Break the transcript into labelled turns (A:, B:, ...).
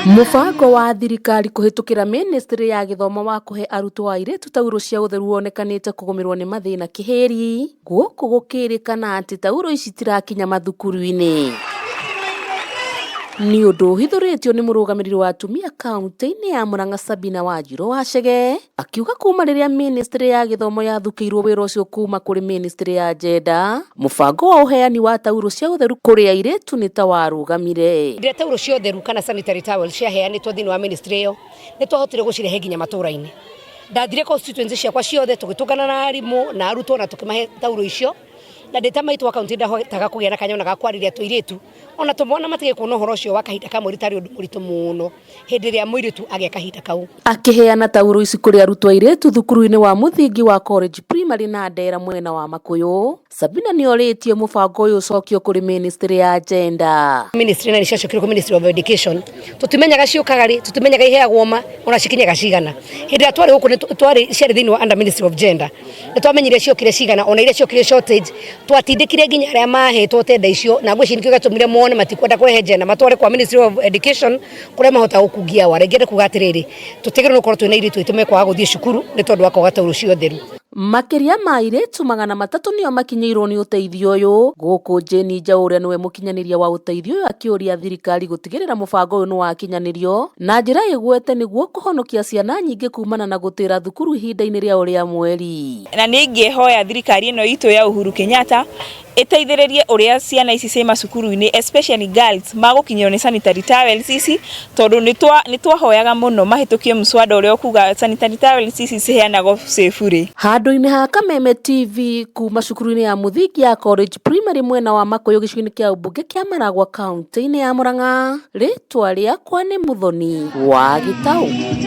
A: Mũbango wa thirikari kũhĩtũkĩra mĩnĩstrĩ ya gĩthomo wa kũhe arutwo airĩtu taurũ cia ũtheru wonekanĩte kũgũmĩrwo nĩ mathĩna kĩhĩri, gũkũ gũkĩrĩkana atĩ taurũ ici itirakinya mathukuru-inĩ. Nĩ ũndũ ũhithũrĩtio nĩ mũrũgamĩrĩri wa atumia kaunti-inĩ ya Murang'a Sabina Wanjirũ Wachege, akiuga kuma rĩrĩa mĩnĩstrĩ ya gĩthomo yathukĩirwo wĩra ũcio kuma kũrĩ mĩnĩstrĩ ya njenda, mũbango wa ũheani wa taurũ cia ũtheru kũrĩ airĩtu nĩ ta warũgamire.
B: Rĩrĩa taurũ cia ũtheru kana sanitary towels ciaheanĩtwo thĩinĩ wa ministry ĩyo, nĩ twahotire gũcirehe nginya matũra-inĩ. Ndathire constituency ciakwa ciothe tũgĩtũngana na arimũ na arutwo na tũkĩmahe taurũ icio, na ndĩ ta maitũ wa kaunti ndahotaga kũgĩa na kanya ona ga kwarĩria tũirĩtu ona tũmwana matige kuona ũhoro ũcio wa kahinda ka mweri tarĩ ũndũ mũritũ mũno hĩndĩ ĩrĩa mũirĩtu agĩa kahinda kau.
A: Akĩheana taurũ ici kũrĩ arutwo airĩtu thukuru-inĩ wa mũthingi wa College Primary na Ndera mwena wa Makũyũ, Sabina nĩorĩtie mũbango ũyũ ũcokio kũrĩ mĩnĩstrĩ ya gender.
B: Ministry na nĩciacokire kwĩ Ministry of Education. Tũtimenyaga ciũkaga rĩ, tũtimenyaga iheagwo ma, ona cikinyaga cigana. Hĩndĩ ĩrĩa twarĩ gũkũ twarĩ ciarĩ thĩinĩ wa under Ministry of Gender. Nĩ twamenyire ciokire cigana, ona iria ciokire shortage, twatindĩkire nginya arĩa mahetwo tenda icio, na ngwĩciria nĩkĩo gĩatũmire mone matikwenda kũrehe gender, matware kwa Ministry of Education kũrĩa mahotaga gũkungia wara. Ingĩenda kuga atĩrĩrĩ, tũtiagĩrĩirwo nĩ gũkorwo twĩna airĩtu aitũ mekwaga gũthiĩ cukuru nĩ tondũ wa kwaga taurũ cia ũtheru.
A: Makĩria ma airĩtu 300 nĩo makinyĩirwo nĩ ũteithio ũyũ, gũkũ Jane Njaũ ũrĩa nĩwe mũkinyanĩria wa ũteithio ũyũ akĩũria thirikari gũtigĩrĩra mũbango ũyũ nĩwakinyanĩrio na njĩra ĩgwete nĩguo kũhonokia ciana nyingĩ kumana na gũtĩra thukuru ihinda-inĩ rĩao rĩa mweri.
C: Na nĩ ingĩhoya thirikari ĩno itũ ya Uhuru Kenyatta ĩteithĩrĩrie ũrĩa ciana ici ciĩ macukuru-inĩ especially girls magũkinyĩrwo nĩ sanitary towels ici, tondũ nĩ twahoyaga mũno mahĩtũkie mũswada ũrĩa ũkuga sanitary towels ici ciheanagwo ciĩ burĩ.
A: Handũ-inĩ ha Kameme TV kuma cukuru-inĩ ya mũthingi ya College Primary mwena wa Makũyũ gĩcigo-inĩ kĩa ũmbunge kĩa Maragua kaunti-inĩ ya Murang'a, rĩtwa rĩakwa nĩ Muthoni wa Gĩtaũ.